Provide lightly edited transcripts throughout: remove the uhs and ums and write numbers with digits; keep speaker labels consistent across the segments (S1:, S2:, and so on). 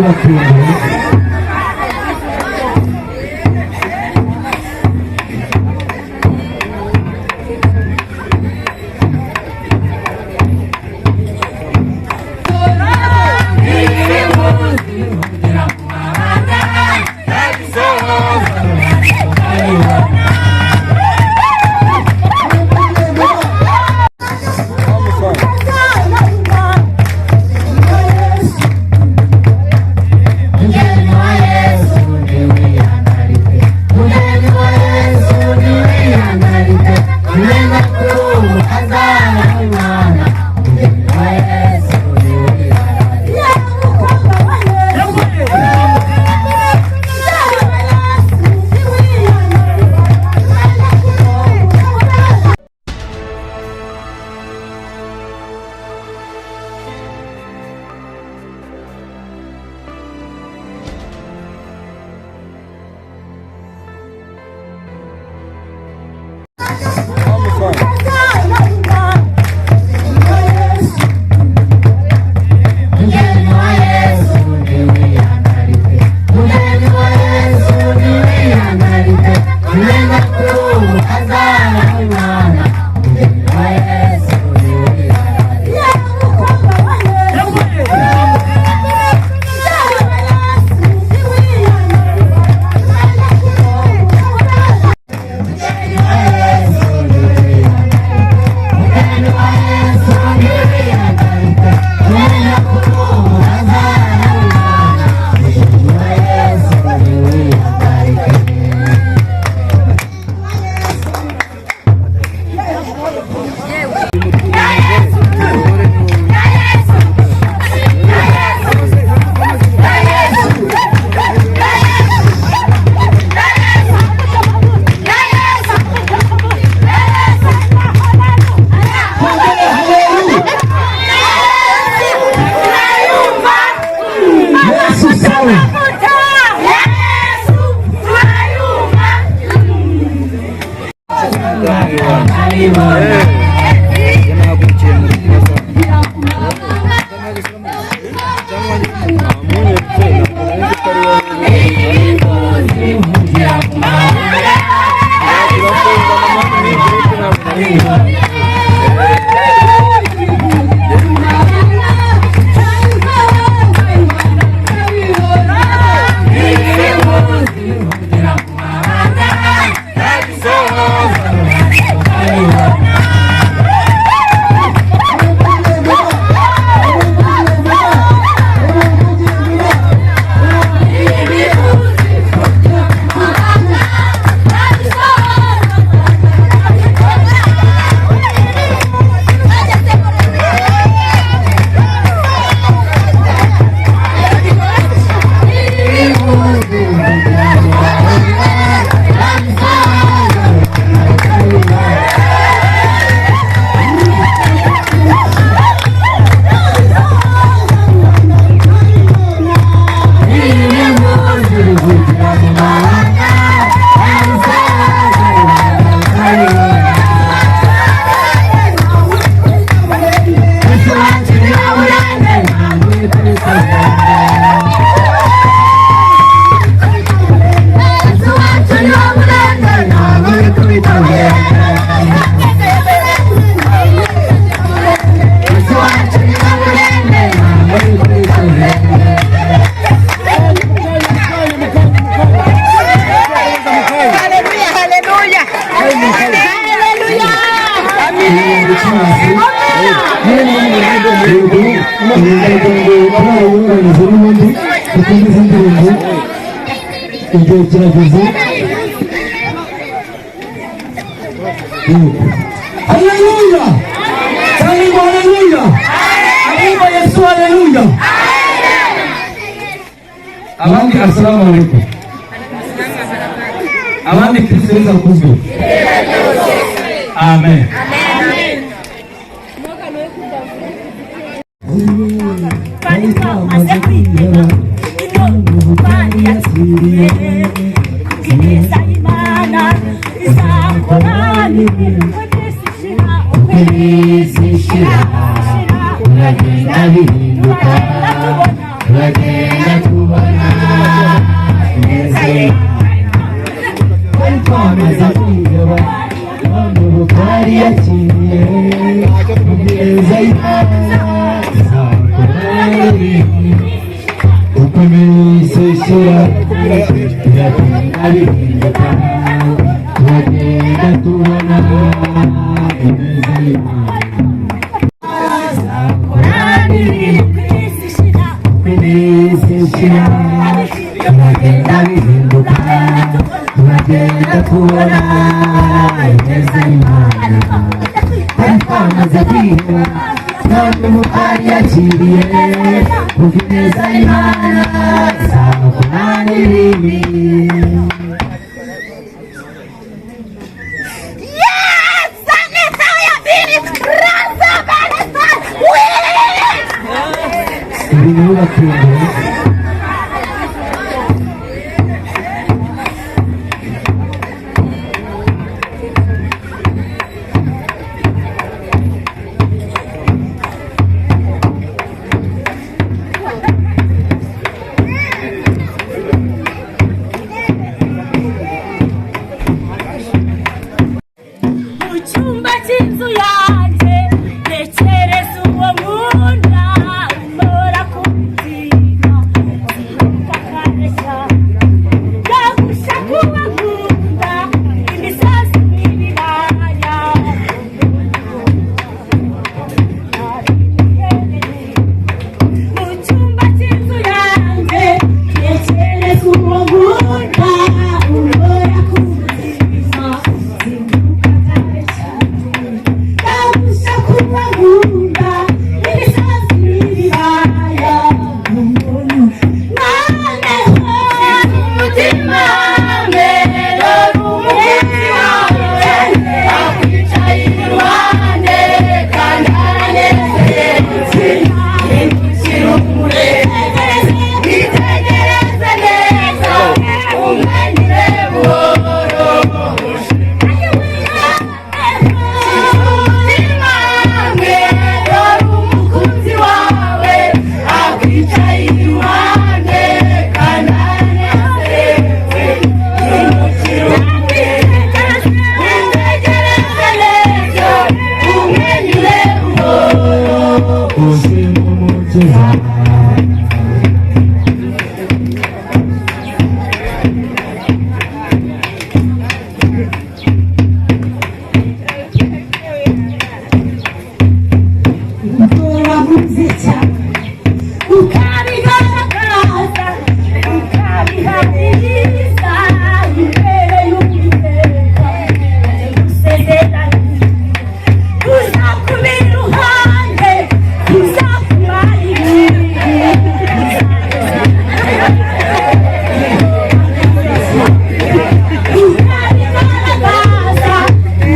S1: Bibatunguye. Yesu sawa.
S2: Haleluya, haleluya. Haleluya.
S1: Yego, ndagira ngo korali yunganize n'ubundi dukomeze indirimbo, igihe kirageze. Yego, haleluya cyane ngo haleluya, abumva Yesu haleluya, abandi assalamu alaikum, abandi Kristo Yesu akuzwe, amen.
S3: Twari twamaze kwitega ibyo twari yakiriye kubw'ineza y'Imana izakora uko iminsi ishira, uko iminsi ishira,
S4: Uragenda bihinduka.
S3: Turagenda tubona.
S4: Turagenda.
S1: Twari twamaze kwiheba, none ubu twariyakiriye. Ineza y'Imana izakora n'ibindi. Uko iminsi ishira biragenda bihinduka, turagenda tubona ineza y'Imana. Uko iminsi ishira biragenda bihinduka, turagenda tubona ineza y'Imana. Twari twamaze kwiheba, none ubu twariyakiriye, kuko ineza y'Imana izakora n'ibindi.
S2: Yes!
S1: Ibi nibo bakundana.
S3: Mu cyumba cy'inzu yanjye ntekereza uwo nkunda umpora ku mutima, sinuka kare cyane yagusha kuba nkunda imisozi n'ibibaya. Mu cyumba cy'inzu yanjye ntekereza uwo nkunda umpora ku mutima, sinuka kare cyane yagusha kuba nkunda imisozi n'ibibaya. Noneho umutima mbere umutima wawe akwicaye iruhande kandi aranezerewe. Itegereze neza umwenyure buhoro. Umutima dore umukunzi wawe akwicaye iruhande kandi aranezerewe. Itegereze neza umwenyure buhoro.
S1: Ubuzima umukiza.
S3: Wabuze cyane ukabigaragaza ukabihamiriza imbere y'Uwiteka. Gusezeranye tuzakuba iruhande, tuzakumara ibibi. Ukabigaragaza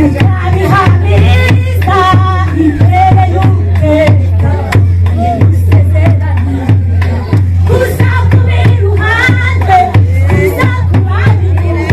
S3: ukabihamiriza imbere y'Uwiteka. Gusezeranye tuzakuba iruhande, tuzakumara ibibi.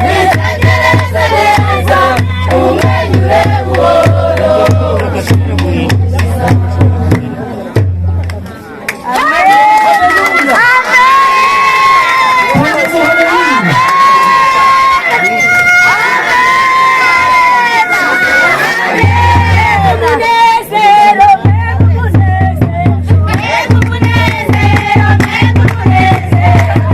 S3: Witegereze neza umwenyure buhoro. Umunezero, umunezero, umunezero,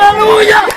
S1: Hallelujah.